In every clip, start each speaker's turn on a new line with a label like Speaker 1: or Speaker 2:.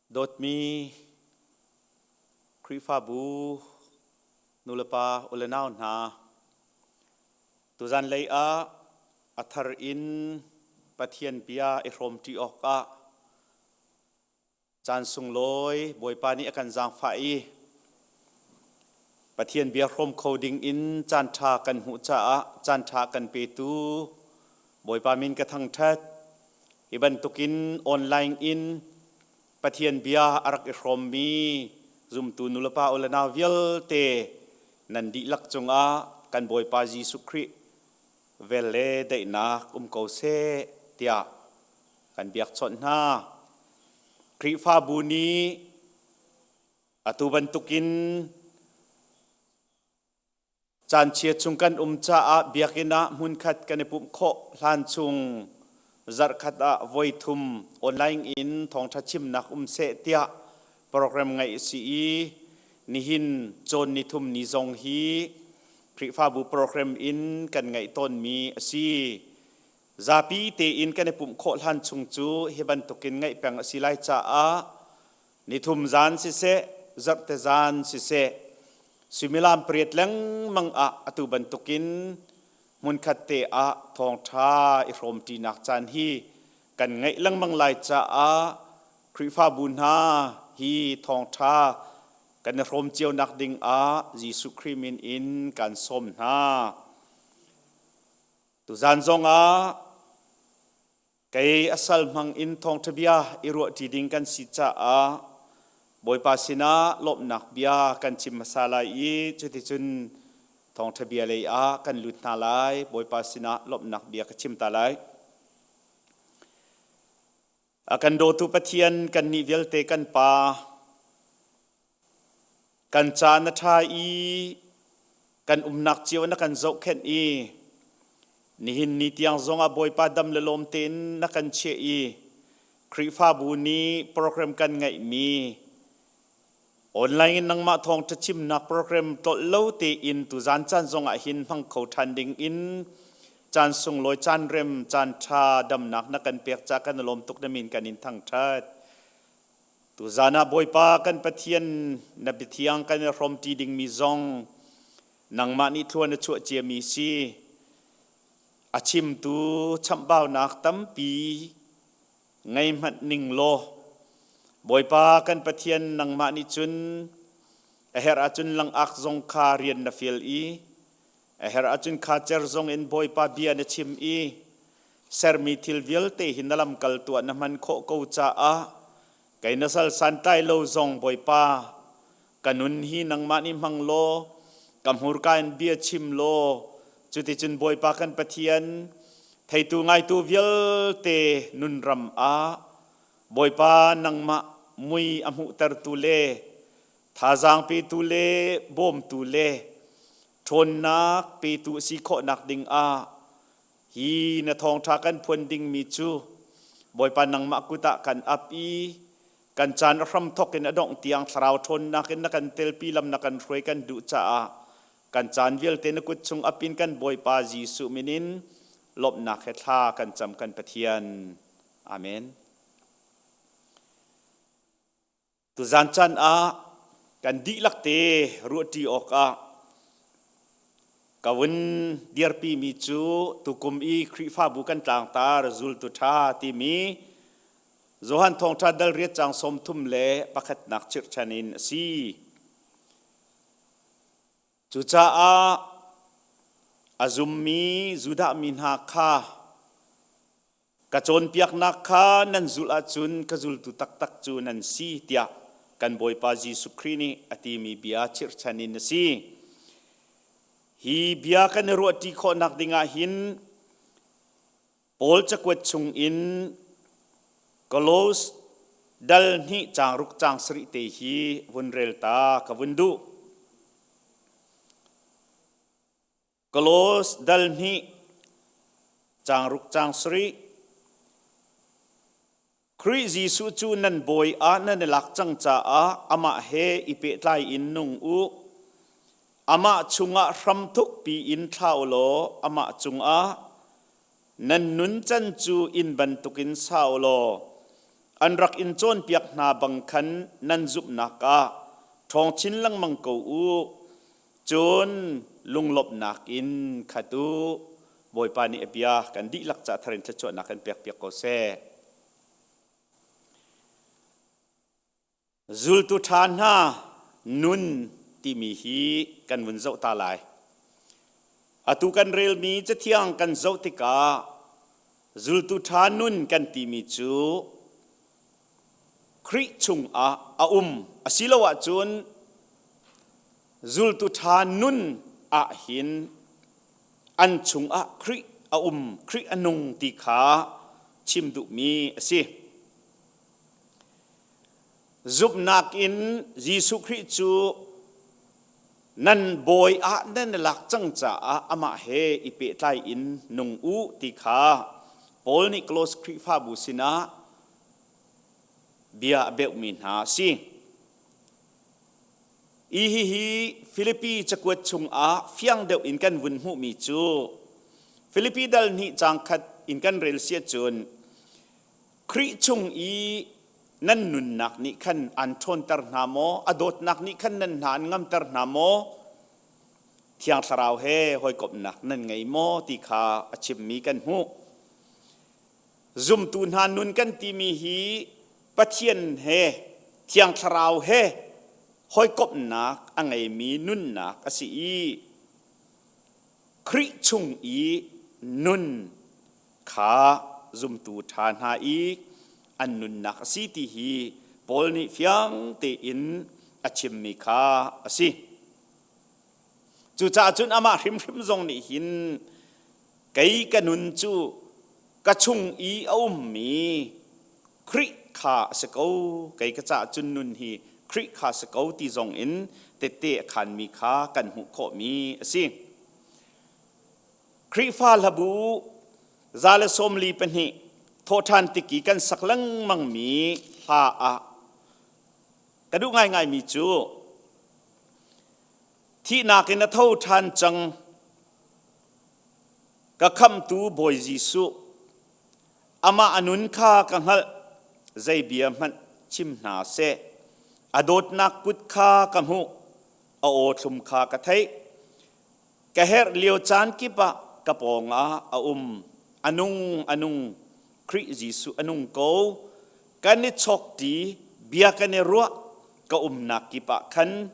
Speaker 1: Dawtmi Khrihfabu nulepa ulenau hna, tuzan lei ah a thar in Pathian bia i hrawmṭi awkah caan sunglawi Bawipa nih a kan zaangfah i Pathian bia hrawm kho ding in caanṭha kan hmuh caah caanṭha kan petu Bawipa min ka thangṭhat. Hi bantukin online in Pathian bia a rak i hrawmmi zumtu nulepa u le nau vialte nan dihlak cungah kan Bawipa Jesuh Khrih vel le daihnak um ko seh tiah kan biakchawnh hna. Khrihfabu nih atu bantukin Caanchia chung kan um caah biakinn ah hmunkhat kan i pumh khawh hlan chung zarhkhat ah voithum online in thawngṭha chimnak um seh tiah program ngeih a si i nihin cawn nithum ni zong hi Khrihfabu program in kan ngeih tawnmi a si. Zapi tein kan i pumh khawh hlan chung cu hi bantukin ngeih peng a si lai caah Nithum zan siseh, zarhte zan siseh, suimilam pariat lengmang ah atu bantukin hmunkhat te ah thawngṭha i hrawmṭinak caan hi kan ngeih lengmang lai caah Khrihfabu hna hi thawngṭha kan i hrawm cio nak ding ah Jesuh Khrih min in kan sawm hna. Tuzan zongah Kei a sal hmang in thawngṭha bia i ruahṭi ding kan si caah Bawipa sinah lawmhnak bia kan chim hmasa lai i cuticun thawngṭha bia lei ah kan lut hna lai. Bawipa sinah lawmhnak bia ka chim ta lai. A kan dawtu Pathian kannih vialte kan Pa, Kan ca na ṭha i kan umnak cio na kan zohkhenh i nihin ni tiang zongah Bawipa dam le lawm tein na kan chiah i Khrihfabu nih program kan ngeihmi online in nangmah thawngṭha chimnak program tlolh lo tein tuzan caan zongah hin hmang kho ṭhan ding in caan sunglawi caan rem caan ṭha damnak na kan pek ca kan i lawm tuk na min kan in thangṭhat. Tuzan ah Bawipa kan Pathian na biathiang kan i hrawmṭi dingmi zong nangmah nih thlua na chuah ciami si. A chimtu chamhbaunak tampi ngei hmanh ning law Bawipa kan Pathian nangmah nih cun a herh ahcun langak zong kha rian na fial i a herh ahcun kha cer zong in Bawipa bia na chim i Sermi thil vialte hi na lamkal tuah na hman khawh ko caah kei na sal santlai lo zong Bawipa ka nun hi nangmah nih hmang law ka hmurka in bia chim law cuticun Bawipa kan Pathian theitu ngaitu vialte nunram ah Bawipa nangmah mui a hmuhtertu le thazaang petu le bawmtu le ṭhawnnak petu a si khawhnak ding ah Hi na thawngṭha kan phuan dingmi cu Bawipa nangmah kut ah kan ap i kan caan a hramthawk in a dongh tiang thlarau ṭhawnnak in na kan telpi lam na kan hruai kan duh caah kan caan vialte na kut chung ap in kan Bawipa Jesuh min in lawmhnak he thla kan cam kan Pathian. Amen. Tuzan caan ah kan dihlak te ruahṭi awkah ka vun dirpimi cu tukum i Khrihfabu kan tlangtar zultu ṭha timi Johan Thawngṭha dal riat caang 31 chirhchan in a si. Cucaah a zummi Judah mi hna kha Ka cawnpiaknak kha nan zulh ahcun ka zultu taktak cu nan si tiah kan Bawipa Jesuh Khrih nih a timi bia chirhchan in a si. Hi bia kan i ruahṭi khawhnak dingah hin Paul cakuat chungin Kolos dal hnih caang ruk caang sarih te hi vun rel ta ka vun duh. Kolos dal hnih caang ruk caang sarih Khrih Jesuh cu nan bawi ah nan i lak cang caah amah he i pehtlai in nung u. Amah chungah hramthuk piin thla u law amah cungah nan nuncan cu inn bantukin sa u law. An rak in cawnpiak hna bang khan nan zumhnak ah ṭhawng chin lengmang ko u. Cun lunglawmhnak in khat u. Bawipa nih a bia kan dihlak ca thar in thluachuahnak kan pekpiak ko seh. Zultu ṭha hna nun timi hi kan vun zoh ta lai. Atu kan relmi Cathiang kan zoh tikah zultu ṭha nun kan timi cu Khrih chungah a um asiloah cun zultu ṭha nun ahhin an chungah Khrih a um, Khrih a nung ti kha chim duhmi a si. Zumhnak in Jesuh Khrih cu nan bawi ah nan i lak cang caah amah he i pehtlai in nung u ti kha Paul nih Kolose Khrihfabu sinah bia a beuhmi hna a si. I hihi Filipi cakuat chungah fiang deuh in kan vun hmuhmi cu Filipi dal hnih caang khat in kan rel si ahcun Khrih chung i nan nunnak nih khan an ṭhawnter hna maw? A dawtnak nih khan nan hna an ngamter hna maw? Thiang Thlarau he hawikomhnak nan ngei maw ti kha a chimmi kan hmuh. Zumtu hna nun kan timi hi Pathian he Thiang Thlarau he hawikomhnak a ngeimi nunnak a si i Khrih chung i nun kha zumtu ṭha hna i an nunnak a si ti hi Paul nih fiang tein a chimmi kha a si. Cucaah cun amah hrimhrim zong nih hin kei ka nun cu ka chung i a ummi Khrih kha a si ko, kei ka caah cun nun hi Khrih kha a si ko ti zong in tette a khanmi kha kan hmuh khawhmi a si. Khrihfa hlabu 142 thawhṭhan tik i kan sak lengmangmi hla ah ka duh ngaingaimi cu thihnak in a tho ṭhan cang ka khamhtu Bawi Jesuh amah a nun kha ka hngalh zei bia hmanh chim hna seh a dawtnak kut kha ka hmuh a aw thlum kha ka theih Ka herh lio caan kip ah ka pawngah a um. A nung, a nung. Khrih Jesuh a nung ko. Kan i chawkṭi, bia kan i ruah, ka umnak kip ah khan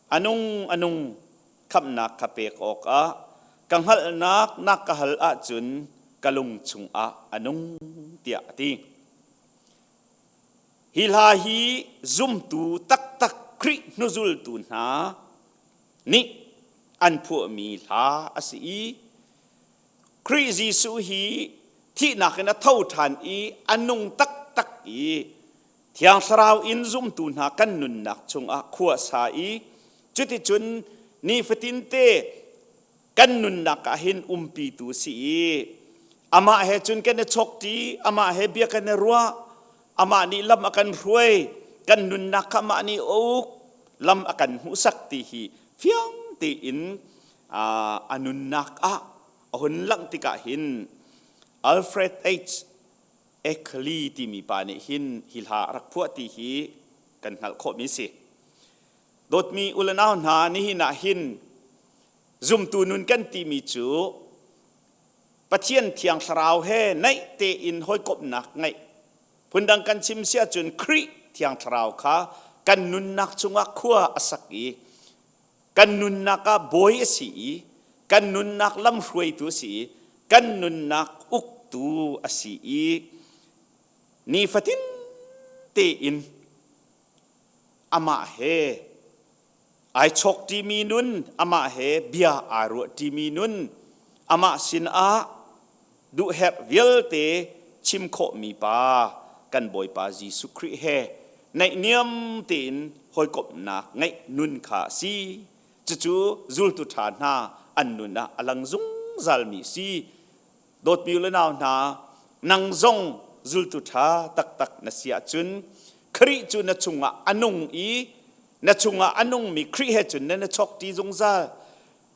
Speaker 1: a nung, a nung. Khamhnak kha pek awkah ka hngalhnak na ka hal ahcun ka lung chungah a nung, tiah a ti. Hi hla hi zumtu taktak Khrih hnuzultu hna nih an phuahmi hla a si i Khrih Jesuh hi thihnak in a tho ṭhan i a nung taktak i Thiang Thlarau in zumtu hna kan nunnak chungah khua sa i cuticun nifatinte kan nunnak ah hin umpitu si i amah he cun kan i chawkṭi amah he bia kan i ruah amah nih lam a kan hruai kan nunnak kha amah nih a uk lam a kan hmuhsak ti hi fiang tein a nunnak ah a hun langh tikah hin Alfred H. Eckley timi pa nih hin hi hla a rak phuah ti hi kan hngalh khawhmi si. Dawtmi u le nau hna nihin ah hin zumtu nun kan timi cu Pathian Thiang Thlarau he naih tein hawikomhnak ngeih phundang kan chim si ahcun Khrih Thiang Thlarau kha kan nunnak chungah khua a sak i kan nunnak ah bawi a si i kan nunnak lamhruaitu a si i kan nunnak uktu a si i nifatin tein amah he ai chawk ṭimi nun amah he bia aa ruah ṭimi nun amah sinah duhherh vialte chim khawhmi pa kan Bawipa Jesuh Khrih he naihniam tein hawikomhnak ngeih nun kha a si. Cucu zultu ṭha hna an nun ah a lang zungzalmi si. Dawtmi le nau hna, nang zong zultu ṭha taktak na si ahcun Khrih cu na chungah a nung i na chungah a nungmi Khrih he cun nan i chawkṭi zungzal.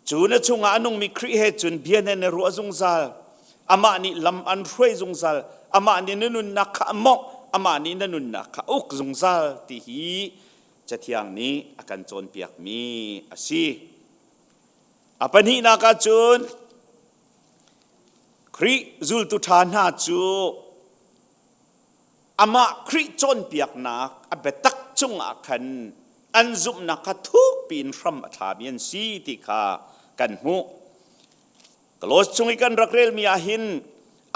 Speaker 1: Cu na chungah a nungmi Khrih he cun bia nan i ruah zungzal. Amah nih lam an hruai zungzal. Amah nih na nunnak kha a mawngh. amah nih na nunnak kha uk zungzal ti hi Cathiang nih a kan cawnpiakmi a si. A pahnihnak ah cun Khrih zultu ṭha hna cu amah Khrih cawnpiaknak a biatak cungah khan an zumhnak kha thukpi in hram a thlami an si ti kha kan hmuh. Kolos chung i kan rak relmi ah hin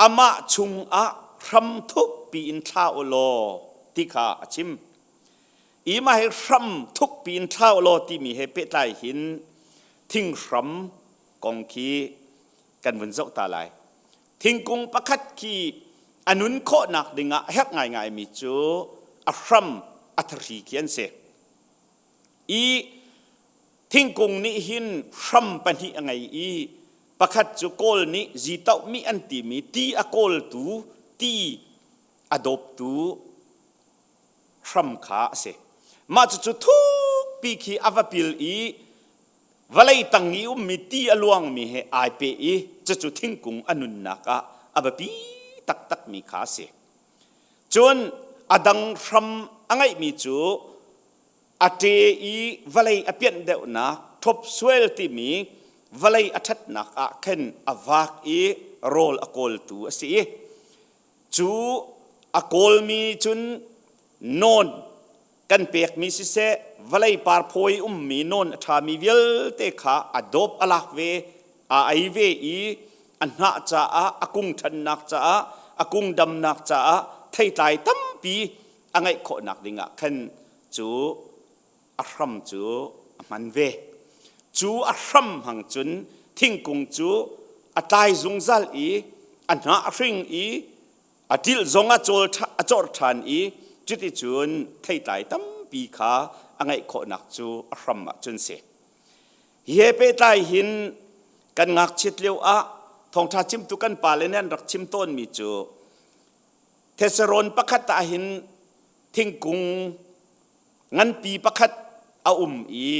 Speaker 1: amah chungah hram thukpi in thla u law ti kha a chim. I mah hi hram thukpi in thla u law timi he pehtlai hin thinghram kong khi kan vun zoh ta lai. Thingkung pakhat khi a nun khawhnak dingah a herh ngaingaimi cu a hram a thahri khi an si. I thingkung nih hin hram pahnih a ngei i pakhat cu Kawl nih zitohmi an timi ti a kawltu, ti a dawptu hram kha a si. Mah cucu thukpi khi a va pil i vawlei tang i ummi ti a luangmi he ai peh i cucu thingkung a nunnak ah a biapi taktakmi kha a si. Cun a dang hram a ngeihmi cu a ṭe i vawlei a pianh deuhnak topsoil timi vawlei a ṭhatnak ah khin a vak i rawl a kawltu a si i cu a kawlmi cun nawn kan pekmi siseh vawlei parphawi ummi nawn a ṭhami vialte kha a dawp a lak ve a ei ve i a hnah caah a kung ṭhannak caah a kung damnak caah theitlai tampi a ngeih khawhnak dingah khan cu a hram cu a hman ve. Cu a hram hmang cun thingkung cu a tlai zungzal i a hnah a hring i a ṭilh zong a cawl a corh ṭhan i cuticun theitlai tampi kha a ngeih khawhnak cu a hram ah cun si. Hi he pehtlai hin kan ngakchiat lio ah thawngṭha chimtu kan pale nih an rak chim tawnmi cu Thesarawn pakhat ah hin thingkung nganpi pakhat a um i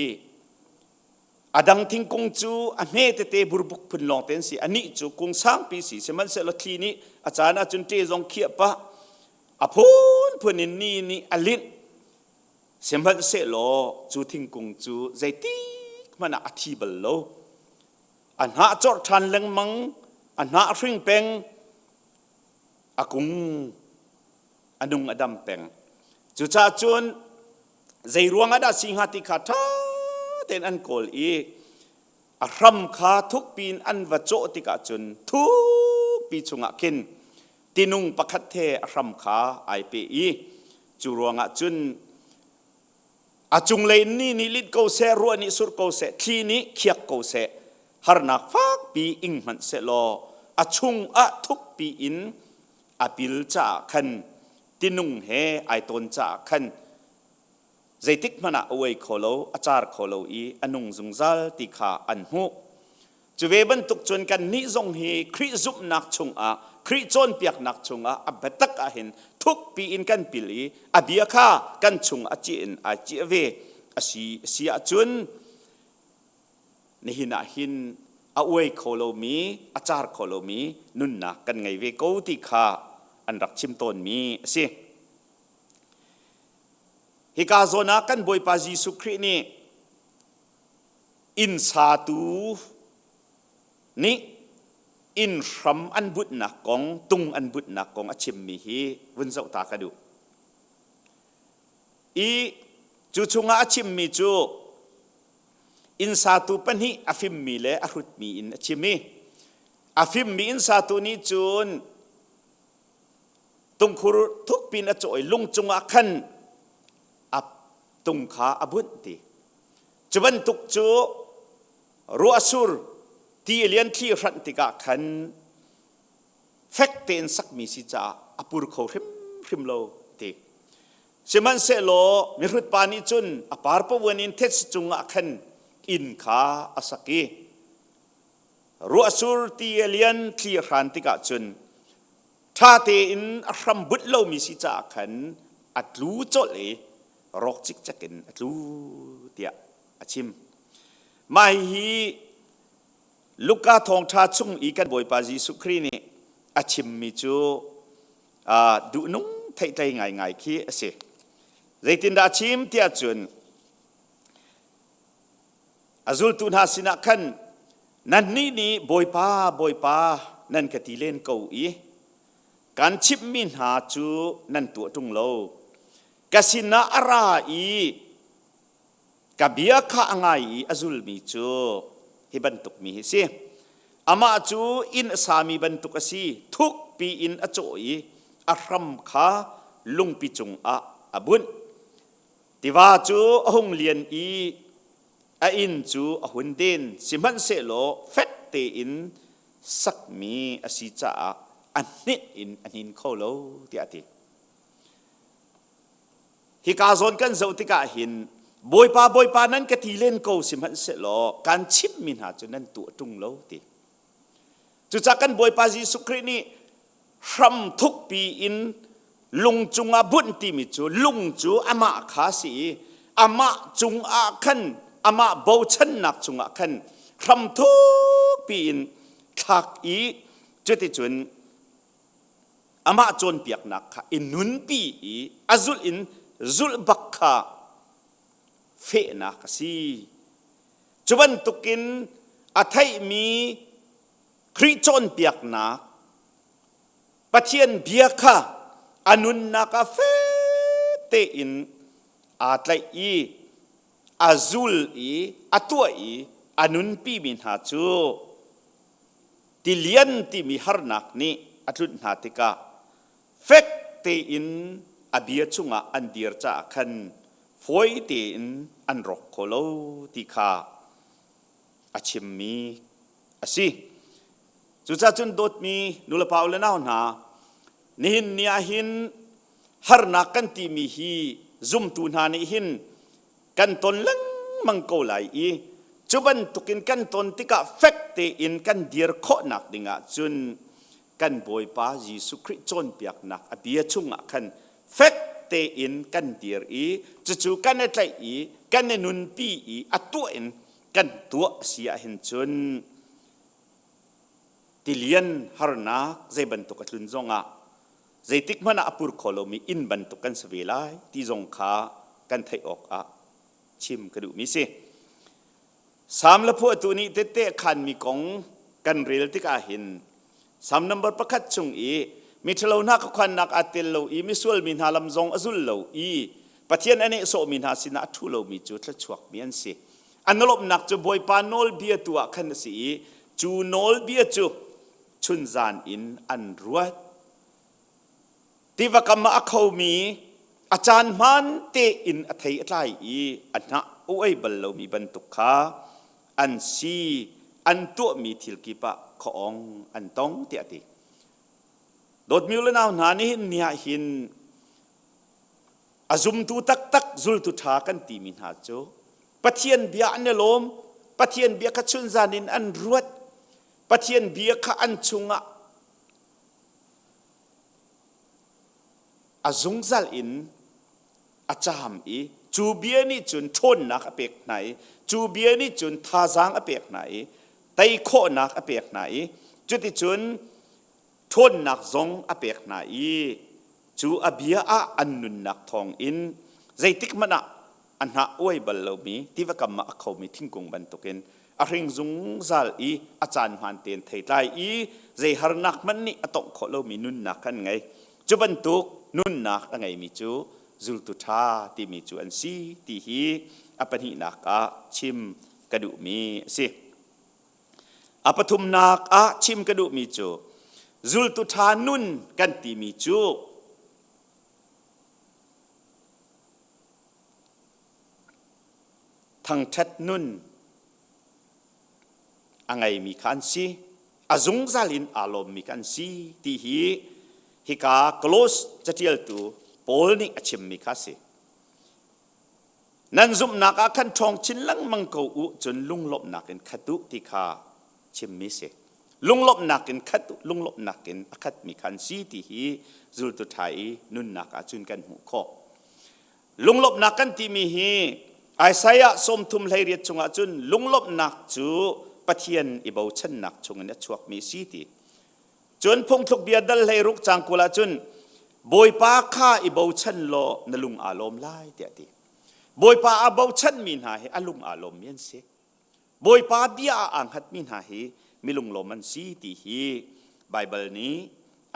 Speaker 1: a dang thingkung cu a hme tete burbuk phun lawng te an si. Anih cu kung sangpi si sihmanhsehlaw thli nih a caan ahcun ṭe zong khiah pah a phunphun in ni nih a linh. Sihmanhsehlaw cu thingkung cu zeitik hmanh ah a thi bal lo. A hnah corh ṭhan lengmang, a hnah hring peng, a kung a nung a dam peng. Cucaah cun zei ruang ah dah si hnga ti kha ṭha tein an kawl i a hram kha thukpi in an va cawh tikah cun thukpi chungah khin tinung pakhat he a hram kha ai pe i cu ruangah cun a cunglei ni nih lit ko seh, ruah nih surh ko seh, thli nih khiak ko seh, harnak fakpi ing hmanh seh law a chungah thukpi in a pil caah khan tinung he ai tawn caah khan zeitik hmanh ah a uai kho lo, a car kho lo i a nung zungzal ti kha an hmuh. Cu ve bantuk cun kannih zong hi Khrih zumhnak chungah, Khrih cawnpiaknak chungah a biatak ah hin thukpi in kan pil i a bia kha kan chung a ciah in ai ciah ve a si a si ahcun nihin ah hin a uai kho lomi, a car kho lomi nunnak kan ngei ve ko ti kha an rak chim tawnmi a si. Hika zawn ah kan Bawipa Jesuh Khrih nih inn satu nih inn hram an bunhnak kong, tung an bunhnak kong a chimmi hi vun zoh ta ka duh. I cu chungah a chimmi cu inn satu pahnih a fimmi le a hrutmi in a chim i a fimmi inn satu nih cun tungkhur thukpi in a cawh i lung cungah khan a tung kha a bunh ti. Cu bantuk cu ruahsur ti lian thli hranh tikah khan fek tein sakmi si caah a pur kho hrimhrim lo ti. Sihmanhsehlaw mihrut pa nih cun a parpavuan in thetse cungah khan inn kha a sak i ruahsur ti a lian thli a hran tikah cun ṭha tein a hram bunh lomi si caah khan a tlu colh i rawk cikcek in a tlu tiah a chim. Mah hihi Luka thawngṭha chung i kan Bawipa Jesuh Khrih nih a chimmi cu duhnung theihtlei ngaingai khi a si. Zeitindah a chim tiah cun a zultu hna sinah khan nannih nih Bawipa Bawipa nan ka ti len ko i kan chimhmi hna cu nan tuah ṭung lo. Ka sinah a ra i ka bia kha a ngai i a zulmi cu hi bantuk mi hi si. Amah cu inn a sami bantuk a si, thukpi in a cawh i a hram kha lungpi cungah a bunh. Tiva cu a hung lian i a inn cu a hun den, sihmanhsehlaw fek tein sakmi a si caah a hninh in a hnin kho lo tiah a ti. Hika zawn kan zoh tikah hin Bawipa Bawipa nan ka ti len ko sihmanhsehlaw kan chimhmi hna cu nan tuah ṭung lo ti. Cucaah kan Bawipa Jesuh Khrih nih hram thukpi in lung cungah bunh timi cu lung cu amah kha si i amah cungah khan amah bochannak cungah khan hram thukpi in thlak i cuticun amah cawnpiaknak kha i nunpi i a zulh in zulh bak kha fehnak a si. Cu bantukin a theihmi Khrih cawnpiaknak Pathian bia kha a nunnak ah fek tein aa tlaih i a zul i a tuah i a nunpimi hna cu Tilian timi harnak nih a tlunh hna tikah fek tein a bia chungah an dir caah khan fawi tein an rawk kho lo ti kha a chimmi a si. Cucaah cun dawtmi nulepa u le nau hna, nihin ni ah hin harnak kan timi hi zumtu hna nih hin kan ton lengmang ko lai i cu bantukin kan ton tikah fek tein kan dir khawhnak dingah cun kan Bawipa Jesuh Khrih cawnpiaknak a bia chungah khan fek tein kan dir i cucu kan i tlaih i kan i nunpi i a tuah in kan tuah si ahhin cun tilian harnak zei bantuk a tlun zongah zeitik hmanh ah a pur kho lomi inn bantuk kan si ve lai ti zong kha kan theih awkah chim ka duhmi si. Salm le phuahtu nih tette khanmi kong kan rel tikah hin Salm number pakhat chung i miṭhalo hna khuakhannak aa tel lo i misual mi hna lam zong a zul lo i Pathian a nehsawhmi hna sinah a ṭhu lomi cu thluachuakmi an si. An lawmhnak cu Bawipa nawlbia tu ah khan a si i cu nawlbia cu chunzan in an ruat. Tiva kam ah a khomi a caan hmaan tein a thei a tlai i a hnah uai bal lomi bantuk kha an si an tuahmi thil kip ah khuaawng an tong tiah a ti. Dawtmi u le nau hna nihin ni ah hin a zumtu taktak zultu ṭha kan timi hna cu Pathian bia an i lawm, Pathian bia kha chunzan in an ruat, Pathian bia kha an chungah a zungzal in a caam i cu bia nih cun ṭhawnnak a pek hna i cu bia nih cun thazaang a pek hna i tei khawhnak a pek hna i cuticun ṭhawnnak zong a pek hna i cu a bia ah an nunnak thawng in zeitik hmanh ah a hnah uai bal lomi tiva kam ah a khomi thingkung bantukin a hring zungzal i a caan hmaan tein theitlai i zei harnak hmanh nih a tongh khawh lomi nunnak kan ngei. Cu bantuk nunnak a ngeimi cu zultu ṭha timi cu an si ti hi a pahnihnak ah chim ka duhmi a si. A pathumnak ah chim ka duhmi cu zultu ṭha nun kan timi cu Thangṭhat nun a ngeimi kha an si. A zungzal in aa lawmmi kha an si ti hi hika Kolose caṭialtu Paul nih a chimmi kha a si. Nan zumhnak ah khan ṭhawng chin lengmang ko u, cun lunglawmhnak in khat u ti kha chimmi si. Lunglawmhnak in khat lunglawmhnak in a khatmi kha an si ti hi zultu ṭha i nunnak ah cun kan hmuh khawh. Lunglawmhnak kan timi hi Isaiah 38 chungah cun lunglawmhnak cu Pathian i bochannak chungin a chuakmi si ti. Cun phungthluk bia dal 16 caang 20 ah cun. Bawipa kha i bochan law na lung aa lawm lai tiah a ti. Bawipa aa bochanmi hna hi a lung aa lawmmi an si. Bawipa bia ah aa hngatmi hna hi milunglawm an si ti hi Baibal nih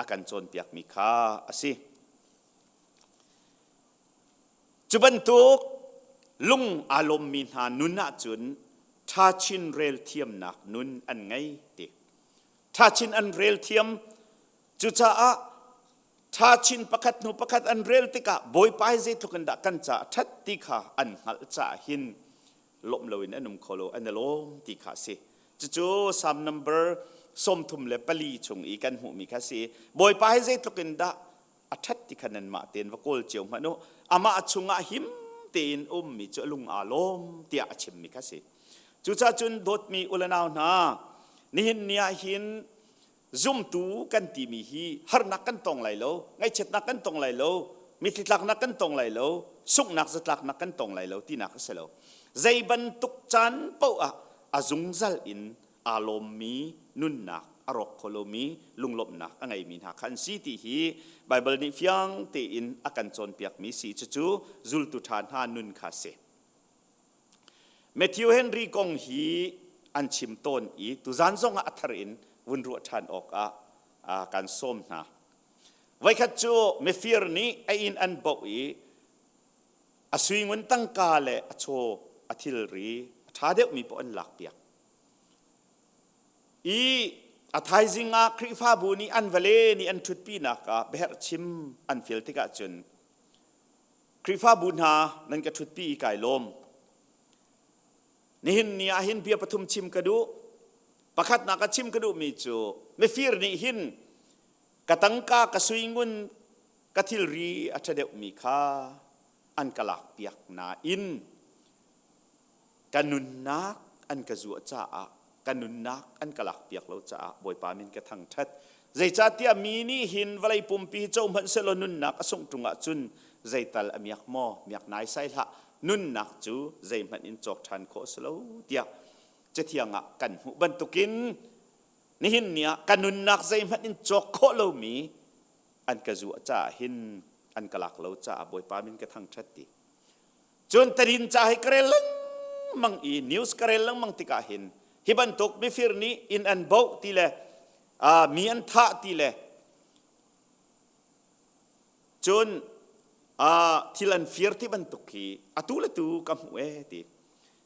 Speaker 1: a kan cawnpiakmi kha a si. Cu bantuk lung aa lawmmi hna nun ahcun ṭhachin rel thiamnak nun an ngei ti. Ṭhachin an rel thiam. Cucaah ṭhachin pakhat hnu pakhat an rel tikah Bawipa hi zeitluk in dah kan caah ṭhat ti kha an hngalh caah hin lawmh loin an um kho lo, an i lawm ti kha a si. Cucu Psalm number 34 chung i kan hmuhmi kha a si. Bawipa hi zeitluk in dah a ṭhat ti kha nanmah tein va kawl cio hmanh u. Amah chungah him tein ummi cu a lung aa lawm tiah a chimmi kha a si. Cucaah cun dawtmi u le nau hna, nihin ni ah hin zumtu kan timi hi harnak kan tong lai lo, ngaihchiatnak kan tong lai lo, mitthli tlaknak kan tong lai lo, sunghnak zatlaknak kan tong lai lo tinak a si lo. Zei bantuk caan paoh ah a zungzal in aa lawmmi nunnak a rawk kho lomi lunglawmhnak a ngeimi hna kha an si ti hi Baibal nih fiang tein a kan cawnpiakmi si cucu zultu ṭha hna nun kha a si. Matthew Henry kong hi an chim tawn i tuzan zongah a thar in vun ruah ṭhan awkah kan sawm hna. Voikhat cu mifir nih a inn an boh i a suingun tangka le a chaw a thilri a ṭha deuhmi paoh an lakpiak. I a thaizing ah Khrihfabu nih an vale nih an ṭhutpinak ah biaherh chim an fial tikah cun Khrihfabu hna nan ka ṭhutpi i kai lawm. Nihin ni ah hin bia pathum chim ka duh. Pakhatnak ah chim ka duhmi cu mifir nih hin ka tangka ka suingun ka thilri a ṭha deuhmi kha an ka lakpiak nain ka nunnak an ka zuah caah ka nunnak an ka lakpiak lo caah Bawipa min ka thangṭhat. Zeicahtiah mi nih hin vawlei pumpi co hmanh sehlaw nunnak a sungh ṭung ahcun zeital a miak maw miak naisai hlah nunnak cu zeihmanh in cawk ṭhan khawh a si lo tiah Cathiang ah kan hmuh bantukin nihin ni ah ka nunnak zeihmanh in cawk khawh lomi an ka zuah caah hin an ka lak lo caah Bawipa min ka thangṭhat ti. Cun tarin ca hi ka rel lengmang i news ka rel lengmang tikah hin hi bantuk mifir nih inn an boh ti le mi an thah ti le cun thil an fir ti bantuk hi atu le tu ka hmuh ee ti.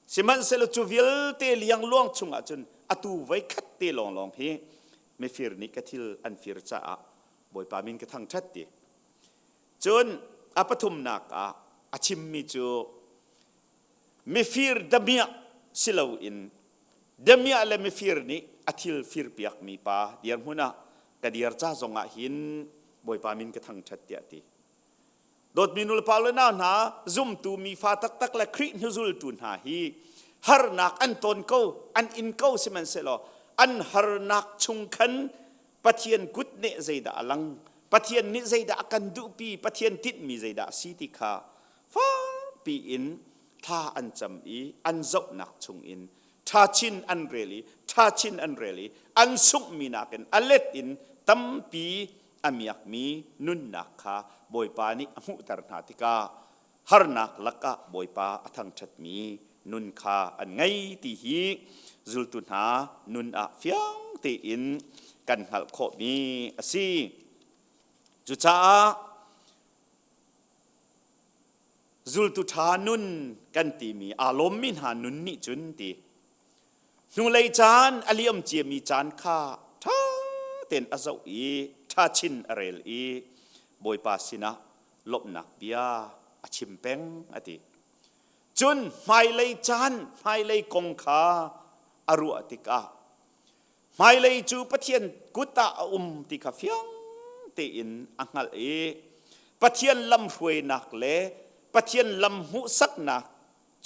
Speaker 1: Sihmanhsehlaw cu vialte liangluang chungah cun atu voi khat te lawnglawng hi mifir nih ka thil an fir caah Bawipa min ka thangṭhat ti. Cun a pathumnak ah a chimmi cu mifir damiah si loin damiah le mifir nih a thil firpiakmi pa dirhmun ah ka dir ca zongah hin Bawipa min ka thangṭhat tiah a ti. Dawtmi nulepa le nau hna, zumtu mifa taktak le Khrih hnuzultu hna hi harnak an ton ko, an in ko sihmanhsehlaw an harnak chung khan Pathian kut nih zeidah a lang, Pathian nih zeidah a kan duhpi, Pathian tinhmi zeidah a si ti kha fakpi in thla an cam i an zohnak chungin ṭha chin an rel i ṭha chin an rel i an sunghmi nakin a let in tampi a miakmi nunnak kha Bawipa nih a hmuhter hna tikah harnak lakah Bawipa a thangṭhatmi nun kha an ngei ti hi zultu hna nun ah fiang tein kan hngalh khawhmi a si. Cucaah zultu ṭha nun kan timi aa lawmmi hna nun nih cun ti hnulei caan a liam ciami caan kha ṭha tein a zoh i ṭha chin a rel i Bawipa sinah lawmhnak bia a chim peng a ti. Cun hmailei caan hmailei kong kha a ruah tikah hmailei cu Pathian kut ah a um ti kha fiang tein a hngalh i Pathian lamhruainak le Pathian lam hmuhsaknak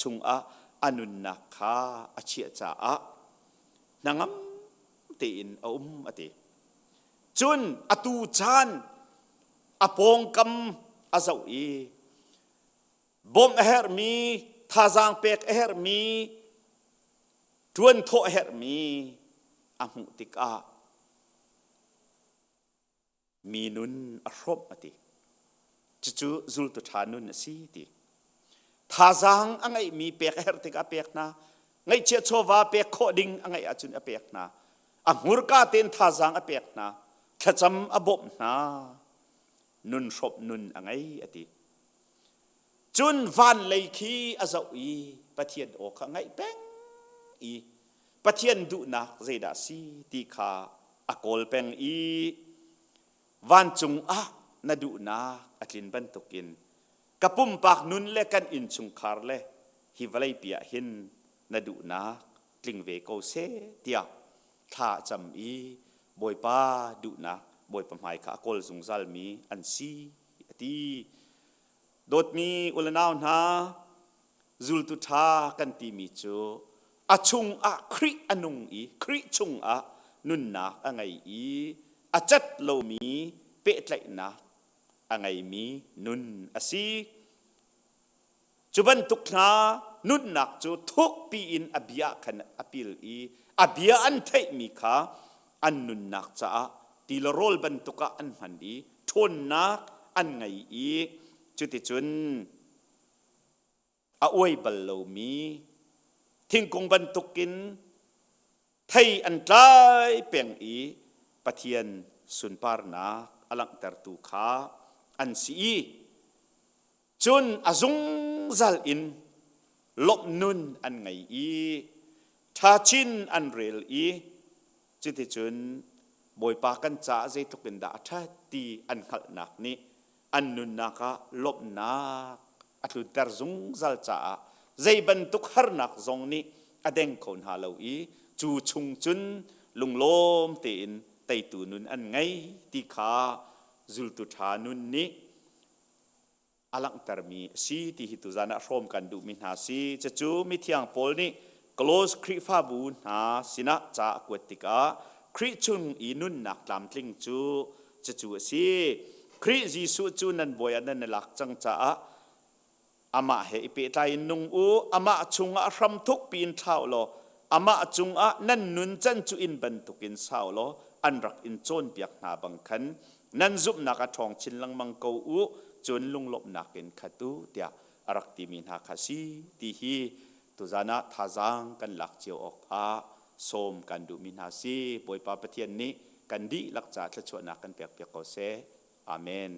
Speaker 1: chungah a nunnak kha a chiah caah hnangam tein a um a ti. Cun atu caan a pawngkam a zoh i bawmh a herhmi, thazaang pek a herhmi, ṭuan thawh a herhmi a hmuh tikah mi nun a hrawmh a ti. Cucu zultu ṭha nun a si ti. Thazaang a ngeihmi pek a herh tikah a pek hna. Ngaihchiah chawva pek khawh ding a ngeih ahcun a pek hna. A hmurka tein thazaang a pek hna. Thlacam a bawmh hna. Nun hrawmh nun a ngei a ti. Cun van lei khi a zoh i Pathian aw kha ngaih peng i Pathian duhnak zeidah si ti kha a kawl peng i vancung ah na duhnak a tlin bantukin ka pumpak nun le kan innchungkhar le hi vawleipi ah hin na duhnak tling ve ko seh tiah thla a cam i Bawipa duhnak Bawipa hmai kha a kawl zungzalmi an si a ti. Dawtmi u le nau hna, zultu ṭha kan timi cu a chungah Khrih a nung i Khrih chungah nunnak a ngei i a cat lomi pehtlaihnak a ngeimi nun a si. Cu bantuk hna nunnak cu thukpi in a bia khan a pil i a bia an theihmi kha an nunnak caah ti le rawl bantuk ah an hman i ṭhawnnak an ngei i cuticun a uai bal lomi thingkung bantukin thei an tlai peng i Pathian sunparnak a langhtertu kha an si i cun a zungzal in lawmh nun an ngei i ṭhachin an rel i cuticun Bawipa kan caah zeitluk in dah a ṭhat ti an hngalhnak nih an nunnak ah lawmhnak a tlunter zungzal caah zei bantuk harnak zong nih a deng kho hna lo i cu chung cun lunglawm tein teitu nun an ngei ti kha zultu ṭha nun nih a langhtermi a si ti hi tuzan ah hrawm kan duhmi hna si. Cucu mithiang Paul nih Kolose Khrihfabu hna sinah ca a kuat tikah Khrih chung i nunnak tlamtling cu cucu a si. Khrih Jesuh cu nan bawi ah nan i lak cang caah amah he i pehtlai in nung u, amah chungah hram thukpi in thla u law amah cungah nan nun can cu inn bantukin sa u law an rak in cawnpiak hna bang khan nan zumhnak a ṭhawng chin lengmang ko u, cun lunglawmhnak in khat u tiah a rak timi hna kha si ti hi tuzan ah thazaang kan lak cio awkah sawm kan duhmi hna si. Bawipa Pathian nih kan dihlak ca thluachuahnak kan pekpiak ko seh. Amen.